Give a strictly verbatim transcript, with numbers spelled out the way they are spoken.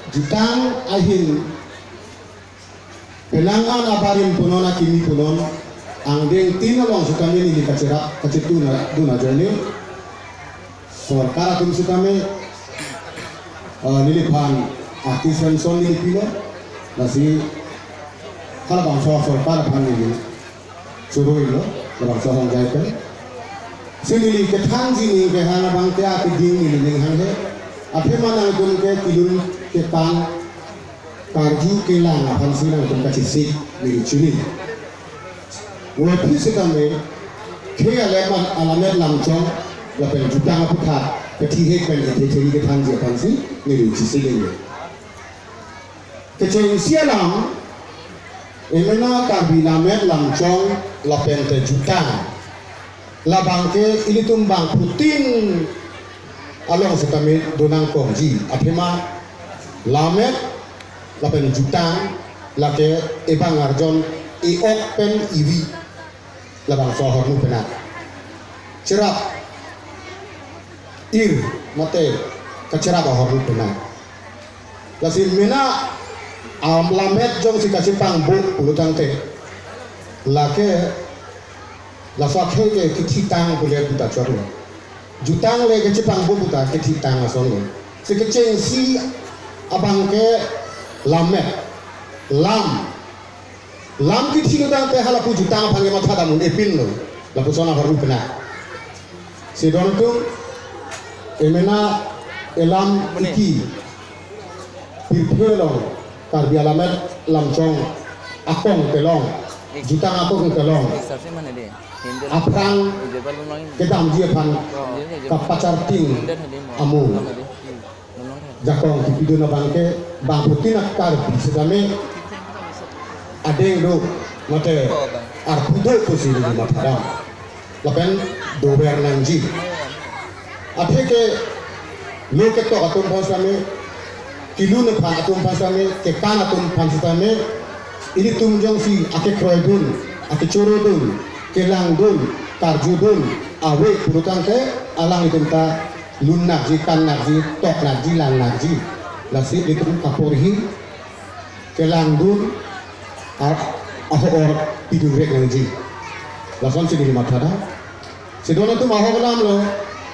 Jutang ahin penang an abarim punon akimi punon angdeng tin along sitame neli kacherap kachetun dun ajoine sorkar atum sitame, eh, neliphan artist pension neli pilo, lasi halabangso sorkar aphan neli choro-ilo, labangso ahongjai pen. Si neli kethanji ning kehang abang ke akeding neli ning hanghe. Athema nangtum ke kelun kepan karju kelang aphansi nangtum kachesik neli chini. Waphi sitame khei alam, alamet lamchong lapen jutang aputhak kethihek pen ethe theni kethanji aphansi neli chesik neli. Kechengsi alam, emena Karbi lamet lamchong lapen te jutang. Labang ke ilitum bangphutin along sitame donang kongji. Athema lamet lapen jutang lake ebang arjon e-ok pen ivi. Labangso ahormu penang. Cherap ir mate kacherap ahormu penang. Lasi mena alamet jongsi kachepangbo pulo tangte, lake laso akhei ke kethitang pule puta chorlo. Jutang le kachepangbo puta kethitang asonlo. Si kechengsi abang ke lamet, lam, lam kethi lo tangte halapu jutang aphan ke matha dam un-e pinlo. Lapuson ahormu penang. Si don atum, emena elam iki pirthe along Karbi alamet lamchong akong kelong, jutang akong kelong aphrang kedamji aphan kapacharting amu jakong kipidun abang ke bangphutin a-Karbi sitame adeng do mate arpu do pusi neli matha dam. Lapen dover nangji. Athe ke lo ketok atum aphan sitame, kelun aphan atum aphan sitame, kekan atum aphan sitame, ilitum jongsi akekroi dun, akechoro dun, kelang dun, karju dun ave pulo tangte alanglitum ta lun nakji, kan nakji, tok nakji, lang nakji. Lasi ilitum kaporhi kelang dun, a-, ahor pidun rek nangji. Lasonsi neli matha dam. Si don atum ahok alam lo,